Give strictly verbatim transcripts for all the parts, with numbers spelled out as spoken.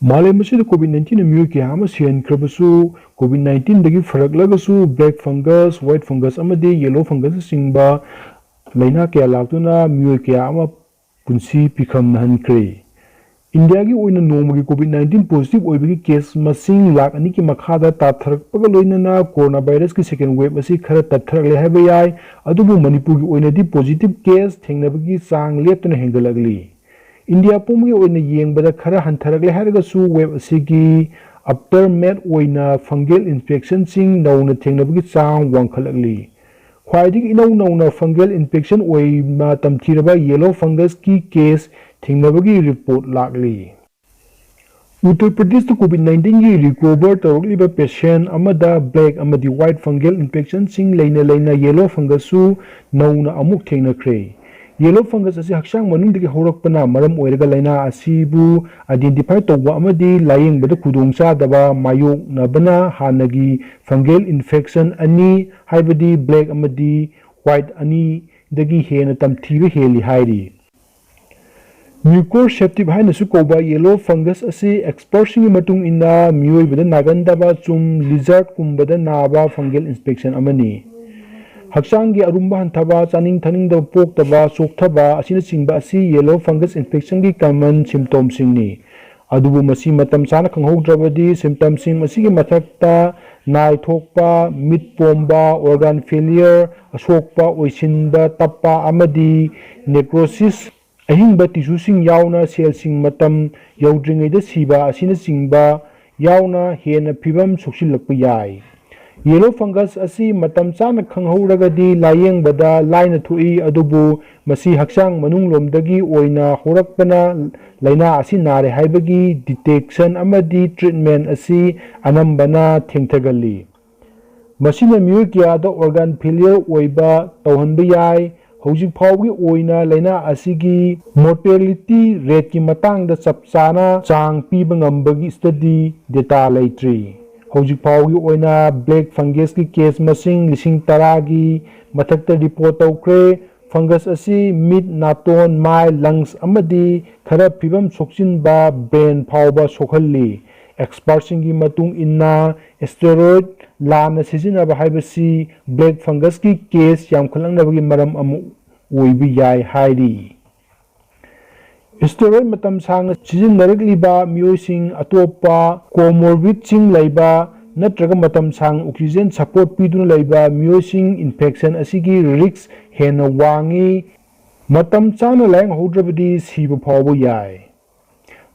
ꯃꯥꯂꯦꯝ ꯑꯁꯤꯗ COVID nineteen ꯅ ꯃꯤꯑꯣꯏ ꯀꯌꯥ ꯑꯃ ꯁꯤꯍꯟꯈ꯭ꯔꯕꯁꯨ, COVID nineteen ꯗꯒꯤ ꯐꯔꯛꯂꯒꯁꯨ black fungus, white fungus ꯑꯃꯗꯤ yellow fungus ꯅꯆꯤꯡꯕ ꯂꯥꯏꯅꯥ ꯀꯌꯥ ꯂꯥꯛꯇꯨꯅ ꯃꯤꯑꯣꯏ ꯀꯌꯥ ꯑꯃ ꯄꯨꯟꯁꯤ ꯄꯤꯈꯝꯅꯍꯟꯈ꯭ꯔꯦ꯫ ꯏꯟꯗꯤꯌꯥꯒꯤ ꯑꯣꯏꯅ ꯅꯣꯡꯃꯒꯤ COVID nineteen positive ꯑꯣꯏꯕꯒꯤ case ꯃꯁꯤꯡ ꯂꯥꯈ ꯑꯅꯤꯒꯤ ꯃꯈꯥꯗ ꯇꯥꯊꯔꯛꯄꯒ ꯂꯣꯏꯅꯅ corona virus ꯀꯤ second wave ꯑꯁꯤ ꯈꯔ ꯇꯞꯊꯔꯛꯂꯦ ꯍꯥꯏꯕ ꯌꯥꯏ꯫ ꯑꯗꯨꯕꯨ ꯃꯅꯤꯄꯨꯔꯒꯤ ꯑꯣꯏꯅꯗꯤ positive case ꯊꯦꯡꯅꯕꯒꯤ ꯆꯥꯡ ꯂꯦꯞꯇꯅ ꯍꯦꯟꯒꯠꯂꯛꯂꯤ꯫ ꯏꯟꯗꯤꯌꯥ ꯄꯨꯝꯕꯒꯤ ꯑꯣꯏꯅ ꯌꯦꯡꯕꯗ ꯈꯔ ꯍꯟꯊꯔꯛꯂꯦ ꯍꯥꯏꯔꯒꯁꯨ, wave ꯑꯁꯤꯒꯤ aftermath ꯑꯣꯏꯅ fungal infection ꯁꯤꯡ ꯅꯧꯅ ꯊꯦꯡꯅꯕꯒꯤ ꯆꯥꯡ ꯋꯥꯡꯈꯠꯂꯛꯂꯤ꯫ ꯈ꯭ꯋꯥꯏꯗꯒꯤ ꯏꯅꯧ ꯅꯧꯅ fungal infection ꯑꯣꯏꯅ ꯇꯝꯊꯤꯔꯕ yellow fungus ꯀꯤ case ꯊꯦꯡꯅꯕꯒꯤ report ꯂꯥꯛꯂꯤ꯫ ꯎꯠꯇꯔ ꯄ꯭ꯔꯗꯦꯁꯇ COVID nineteen ꯒꯤ recover ꯇꯧꯔꯛꯂꯤꯕ patient ꯑꯃꯗ black ꯑꯃꯗꯤ white fungal infection ꯁꯤꯡ ꯂꯩꯅ ꯂꯩꯅ yellow fungus ꯁꯨ ꯅꯧꯅ ꯑꯃꯨꯛ ꯊꯦꯡꯅꯈ꯭ꯔꯦ꯫ Yellow fungus ꯑꯁꯤ ꯍꯛꯆꯥꯡ ꯃꯅꯨꯡꯗꯒꯤ ꯍꯧꯔꯛꯄꯅ ꯃꯔꯝ ꯑꯣꯏꯔꯒ ꯂꯥꯏꯅꯥ ꯑꯁꯤꯕꯨ identify ꯇꯧꯕ ꯑꯃꯗꯤ ꯂꯥꯌꯦꯡꯕꯗ ꯈꯨꯗꯣꯡꯆꯥꯗꯕ ꯃꯥꯌꯣꯛꯅꯕꯅ ꯍꯥꯟꯅꯒꯤ fungal infection ꯑꯅꯤ, ꯍꯥꯏꯕꯗꯤ black ꯑꯃꯗꯤ white ꯑꯅꯤꯗꯒꯤ ꯍꯦꯟꯅ ꯇꯝꯊꯤꯕ ꯍꯦꯜꯂꯤ ꯍꯥꯏꯔꯤ꯫ Mucor septic ꯍꯥꯏꯅꯁꯨ ꯀꯧꯕ yellow fungus ꯑꯁꯤ expert ꯁꯤꯡꯒꯤ ꯃꯇꯨꯡ ꯏꯟꯅ ꯃꯤꯑꯣꯏꯕꯗ ꯅꯥꯒꯟꯗꯕ ꯆꯨꯝ, lizard ꯀꯨꯝꯕꯗ ꯅꯥꯕ fungal infection ꯑꯃꯅꯤ꯫ ꯍꯛꯆꯥꯡꯒꯤ ꯑꯔꯨꯝꯕ ꯍꯟꯊꯕ, ꯆꯥꯅꯤꯡ ꯊꯛꯅꯤꯡꯗꯕ ꯄꯣꯛꯇꯕ, ꯆꯣꯛꯊꯕ ꯑꯁꯤꯅꯆꯤꯡꯕ ꯑꯁꯤ yellow fungus infection ꯒꯤ common symptom ꯁꯤꯡꯅꯤ꯫ ꯑꯗꯨꯕꯨ ꯃꯁꯤ ꯃꯇꯝ ꯆꯥꯅ ꯈꯪꯍꯧꯗ꯭ꯔꯕꯗꯤ symptom ꯁꯤꯡ ꯑꯁꯤꯒꯤ ꯃꯊꯛꯇ ꯅꯥꯏ ꯊꯣꯛꯄ, ꯃꯤꯠ ꯄꯣꯝꯕ, organ failure, ꯑꯁꯣꯛꯄ, ꯑꯣꯏꯁꯤꯟꯕ ꯇꯞꯄ ꯑꯃꯗꯤ necrosis, ꯑꯍꯤꯡꯕ tissue ꯁꯤꯡ ꯌꯥꯎꯅ cell ꯁꯤꯡ ꯃꯇꯝ ꯌꯧꯗ꯭ꯔꯤꯉꯩꯗ ꯁꯤꯕ ꯑꯁꯤꯅꯆꯤꯡꯕ ꯌꯥꯎꯅ ꯍꯦꯟꯅ ꯐꯤꯚꯝ ꯁꯣꯛꯆꯤꯜꯂꯛꯄ ꯌꯥꯏ꯫ Yellow fungus ꯑꯁꯤ ꯃꯇꯝ ꯆꯥꯅ ꯈꯪꯍꯧꯔꯒꯗꯤ ꯂꯥꯌꯦꯡꯕꯗ ꯂꯥꯏꯅ ꯊꯣꯛꯏ, ꯑꯗꯨꯕꯨ ꯃꯁꯤ ꯍꯛꯆꯥꯡ ꯃꯅꯨꯡꯂꯣꯝꯗꯒꯤ ꯑꯣꯏꯅ ꯍꯧꯔꯛꯄꯅ ꯂꯥꯏꯅꯥ ꯑꯁꯤ ꯅꯥꯔꯦ ꯍꯥꯏꯕꯒꯤ detection ꯑꯃꯗꯤ treatment ꯑꯁꯤ ꯑꯅꯝꯕꯅ ꯊꯦꯡꯊꯒꯜꯂꯤ꯫ ꯃꯁꯤꯅ ꯃꯤꯑꯣꯏ ꯀꯌꯥꯗ organ failure ꯑꯣꯏꯕ ꯇꯧꯍꯟꯕ ꯌꯥꯏ꯫ ꯍꯧꯖꯤꯛ ꯐꯥꯎꯕꯒꯤ ꯑꯣꯏꯅ ꯂꯥꯏꯅꯥ ꯑꯁꯤꯒꯤ mortality rate ꯀꯤ ꯃꯇꯥꯡꯗ ꯆꯞ ꯆꯥꯅ ꯆꯥꯡ ꯄꯤꯕ ꯉꯝꯕꯒꯤ study data ꯂꯩꯇ꯭ꯔꯤ꯫ ꯍꯧꯖꯤꯛ ꯐꯥꯎꯕꯒꯤ ꯑꯣꯏꯅ black fungus ꯀꯤ case ꯃꯁꯤꯡ ꯂꯤꯁꯤꯡ ꯇꯔꯥꯒꯤ ꯃꯊꯛꯇ report ꯇꯧꯈ꯭ꯔꯦ꯫ Fungus ꯑꯁꯤ ꯃꯤꯠ, ꯅꯥꯇꯣꯟ, ꯃꯥꯏ, lungs ꯑꯃꯗꯤ ꯈꯔ ꯐꯤꯕꯝ ꯁꯣꯛꯆꯤꯟꯕ brain ꯐꯥꯎꯕ ꯁꯣꯛꯍꯜꯂꯤ꯫ Expertꯁꯤꯡꯒꯤ ꯃꯇꯨꯡ ꯏꯟꯅ, steroid ꯂꯥꯟꯅ ꯁꯤꯖꯤꯟꯅꯕ ꯍꯥꯏꯕꯁꯤ black fungusꯀꯤ case ꯌꯥꯝꯈꯠꯂꯛꯅꯕꯒꯤ ꯃꯔꯝ ꯑꯃ ꯑꯣꯏꯕ ꯌꯥꯏ ꯍꯥꯏꯔꯤ꯫ Steroid ꯃꯇꯝ ꯁꯥꯡꯅ ꯁꯤꯖꯤꯟꯅꯔꯛꯂꯤꯕ ꯃꯤꯑꯣꯏꯁꯤꯡ, ꯑꯇꯣꯞꯄ comorbidꯁꯤꯡ ꯂꯩꯕ ꯅꯠꯇ꯭ꯔꯒ ꯃꯇꯝ ꯁꯥꯡꯅ oxygen support ꯄꯤꯗꯨꯅ ꯂꯩꯕ ꯃꯤꯑꯣꯏꯁꯤꯡ infection ꯑꯁꯤꯒꯤ risk ꯍꯦꯟꯅ ꯋꯥꯡꯏ꯫ ꯃꯇꯝ ꯆꯥꯅ ꯂꯥꯌꯦꯡꯍꯧꯗ꯭ꯔꯕꯗꯤ ꯁꯤꯕ ꯐꯥꯎꯕ ꯌꯥꯏ꯫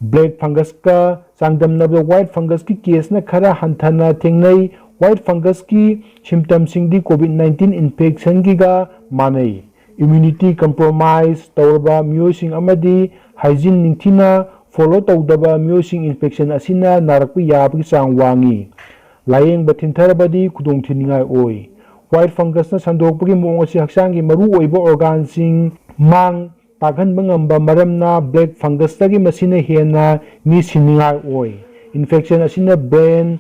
Black fungusꯀ ꯆꯥꯡꯗꯝꯅꯕꯗ white fungusꯀꯤ caseꯅ ꯈꯔ ꯍꯟꯊꯅ ꯊꯦꯡꯅꯩ꯫ White fungusꯀꯤ symptomꯁꯤꯡꯗꯤ COVID nineteen infectionꯒꯤꯒ ꯃꯥꯟꯅꯩ꯫ Immunity compromise ꯇꯧꯔꯕ ꯃꯤꯑꯣꯏꯁꯤꯡ ꯑꯃꯗꯤ hygiene ꯅꯤꯡꯊꯤꯅ follow ꯇꯧꯗꯕ ꯃꯤꯑꯣꯏꯁꯤꯡ infection ꯑꯁꯤꯅ ꯅꯥꯔꯛꯄ ꯌꯥꯕꯒꯤ ꯆꯥꯡ ꯋꯥꯡꯏ꯫ ꯂꯥꯌꯦꯡꯕ ꯊꯤꯟꯊꯔꯕꯗꯤ ꯈꯨꯗꯣꯡꯊꯤꯅꯤꯡꯉꯥꯏ ꯑꯣꯏ꯫ White fungusꯅ ꯁꯟꯗꯣꯔꯛꯄꯒꯤ ꯃꯑꯣꯡ ꯑꯁꯤ ꯍꯛꯆꯥꯡꯒꯤ ꯃꯔꯨꯑꯣꯏꯕ organꯁꯤꯡ ꯃꯥꯡ ꯇꯥꯛꯍꯟꯕ ꯉꯝꯕ ꯃꯔꯝꯅ black fungusꯇꯒꯤ ꯃꯁꯤꯅ ꯍꯦꯟꯅ ꯃꯤ ꯁꯤꯅꯤꯡꯉꯥꯏ ꯑꯣꯏ꯫ Infection ꯑꯁꯤꯅ brain,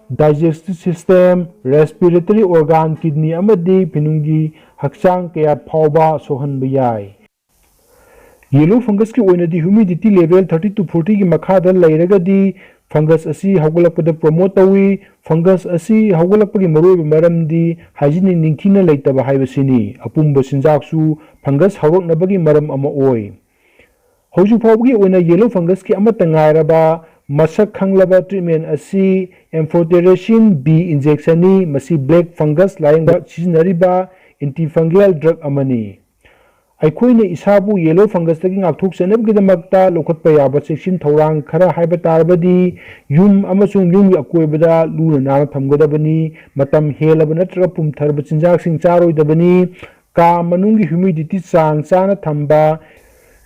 digestive system, respiratory organ, kidney ꯑꯃꯗꯤ ꯐꯤꯅꯨꯡꯒꯤ ꯍꯛꯆꯥꯡ ꯀꯌꯥ ꯐꯥꯎꯕ ꯁꯣꯛꯍꯟꯕ ꯌꯥꯏ꯫ Yellow fungusꯀꯤ ꯑꯣꯏꯅꯗꯤ humidity level thirty to fortyꯒꯤ ꯃꯈꯥꯗ ꯂꯩꯔꯒꯗꯤ fungus ꯑꯁꯤ ꯍꯧꯒꯠꯂꯛꯄꯗ promote ꯇꯧꯏ꯫ Fungus ꯑꯁꯤ ꯍꯧꯒꯠꯂꯛꯄꯒꯤ ꯃꯔꯨꯑꯣꯏꯕ ꯃꯔꯝꯗꯤ hygiene ꯅꯤꯡꯊꯤꯅ ꯂꯩꯇꯕ ꯍꯥꯏꯕꯁꯤꯅꯤ꯫ ꯑꯄꯨꯝꯕ ꯆꯤꯟꯖꯥꯛꯁꯨ fungus ꯍꯧꯔꯛꯅꯕꯒꯤ ꯃꯔꯝ ꯑꯃ ꯑꯣꯏ꯫ ꯍꯧꯖꯤꯛ ꯐꯥꯎꯕꯒꯤ ꯑꯣꯏꯅ yellow fungusꯀꯤ ꯑꯃꯠꯇ ꯉꯥꯏꯔꯕ ꯃꯁꯛ ꯈꯪꯂꯕ treatment ꯑꯁꯤ amphotericin B injectionꯅꯤ꯫ ꯃꯁꯤ black fungus ꯂꯥꯌꯦꯡꯕ ꯁꯤꯖꯤꯟꯅꯔꯤꯕ antifungal drug ꯑꯃꯅꯤ꯫ ꯑꯩꯈꯣꯏꯅ ꯏꯁꯥꯕꯨ yellow fungusꯇꯒꯤ ꯉꯥꯛꯊꯣꯛꯆꯅꯕꯒꯤꯗꯃꯛꯇ ꯂꯧꯈꯠꯄ ꯌꯥꯕ ꯆꯦꯛꯁꯤꯟ ꯊꯧꯔꯥꯡ ꯈꯔ ꯍꯥꯏꯕ ꯇꯥꯔꯕꯗꯤ, ꯌꯨꯝ ꯑꯃꯁꯨꯡ ꯌꯨꯝꯒꯤ ꯑꯀꯣꯏꯕꯗ ꯂꯨꯅ ꯅꯥꯟꯅ ꯊꯝꯒꯗꯕꯅꯤ꯫ ꯃꯇꯝ ꯍꯦꯜꯂꯕ ꯅꯠꯇ꯭ꯔꯒ ꯄꯨꯝꯊꯔꯕ ꯆꯤꯟꯖꯥꯛꯁꯤꯡ ꯆꯥꯔꯣꯏꯗꯕꯅꯤ꯫ ꯀꯥ ꯃꯅꯨꯡꯒꯤ humidity ꯆꯥꯡ ꯆꯥꯅ ꯊꯝꯕ꯫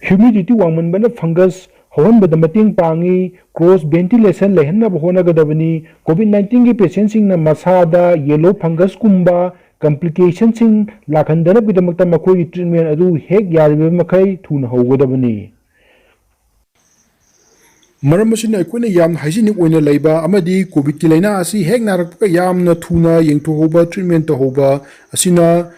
Humidity ꯋꯥꯡꯃꯟꯕꯅ fungus ꯍꯧꯍꯟꯕꯗ ꯃꯇꯦꯡ ꯄꯥꯡꯏ꯫ Cross ventilation ꯂꯩꯍꯟꯅꯕ ꯍꯣꯠꯅꯒꯗꯕꯅꯤ꯫ COVID nineteenꯒꯤ patientꯁꯤꯡꯅ ꯃꯁꯥꯗ yellow fungusꯀꯨꯝꯕ complicationꯁꯤꯡ ꯂꯥꯛꯍꯟꯗꯅꯕꯒꯤꯗꯃꯛꯇ ꯃꯈꯣꯏꯒꯤ treatment ꯑꯗꯨ ꯍꯦꯛ ꯌꯥꯔꯤꯕ ꯃꯈꯩ ꯊꯨꯅ ꯍꯧꯒꯗꯕꯅꯤ꯫ ꯃꯔꯝ ꯑꯁꯤꯅ ꯑꯩꯈꯣꯏꯅ ꯌꯥꯝꯅ hygienic ꯑꯣꯏꯅ ꯂꯩꯕ ꯑꯃꯗꯤ COVIDꯀꯤ ꯂꯥꯏꯅꯥ ꯑꯁꯤ ꯍꯦꯛ ꯅꯥꯔꯛꯄꯒ ꯌꯥꯝꯅ ꯊꯨꯅ ꯌꯦꯡꯊꯣꯛꯍꯧꯕ, treatment ꯇꯧꯍꯧꯕ ꯑꯁꯤꯅ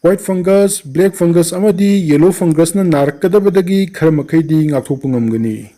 White fungus, black fungus ꯑꯃꯗꯤ yellow fungusꯅ ꯅꯥꯔꯛꯀꯗꯕꯗꯒꯤ ꯈꯔ ꯃꯈꯩꯗꯤ ꯉꯥꯛꯊꯣꯛꯄ ꯉꯝꯒꯅꯤ꯫